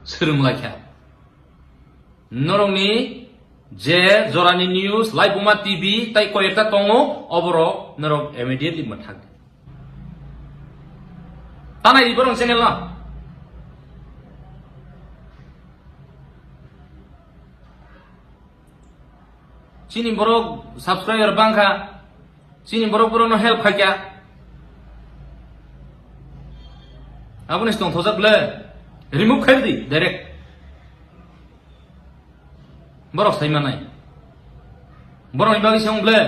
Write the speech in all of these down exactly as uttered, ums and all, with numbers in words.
Swrwng laikha. Norokni je jorani news, Laibuma T V, tai koyekta tongo, oborok norok immediately mwthak di. Tanai di borok channel no. Chini borok subscriber bangkha, chini borok borokno help khaikha. Aboni tongthojak le remove khai di direct. Borok sai manai. Borokni bagwi se wng ble.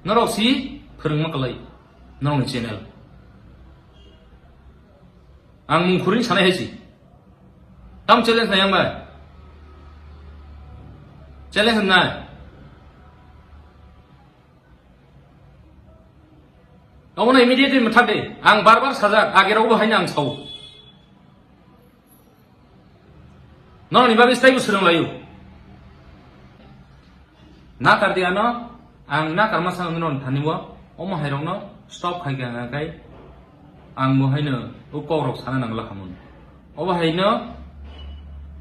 Norok si phwrwngma kwlai. Norokni channel. Ang mung khurui sanai hai si. Tam challenge nai ang bai. Challenge nai. Obono immediately mwthak de. Ang bar bar sajak, agerok bo haino ang sao. Norokni bagwi teibo swrwng laio. Nakar di ano, ang nakarma sano norokni thani o, omo hairokno stop khai kha hwnka khe, ang bo haino o kokrok sana nangla khamung. Obo haino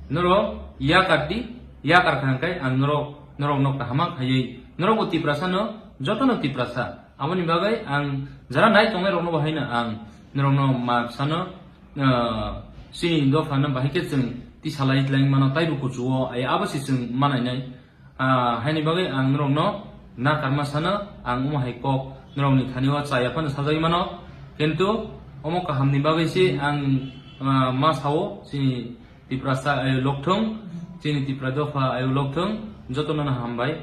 norok yakar di, yakar kha hwnka khe ang norok, norokno kaham khaiwi, norok bo Tiprasa no, jotono Tiprasa. Aboni bagwi ang jara nai tongnai rokno bo haino ang norokno ma sano, ah, chini dophano bahai khe chwng tisalai tlai mano, taibo kuchugo, ai abo se chwng manainai. Ah, haini bagwi ang norokno nakarma sano, ang omo hai kok norokni thani o chaya phano sajagwi mano, kintu omo kahamni bagwi se ang, ah, ma sao, chini Tiprasa ayuk lokthung, chini Tipra dopha ayuk lokthung, jotono no hambai.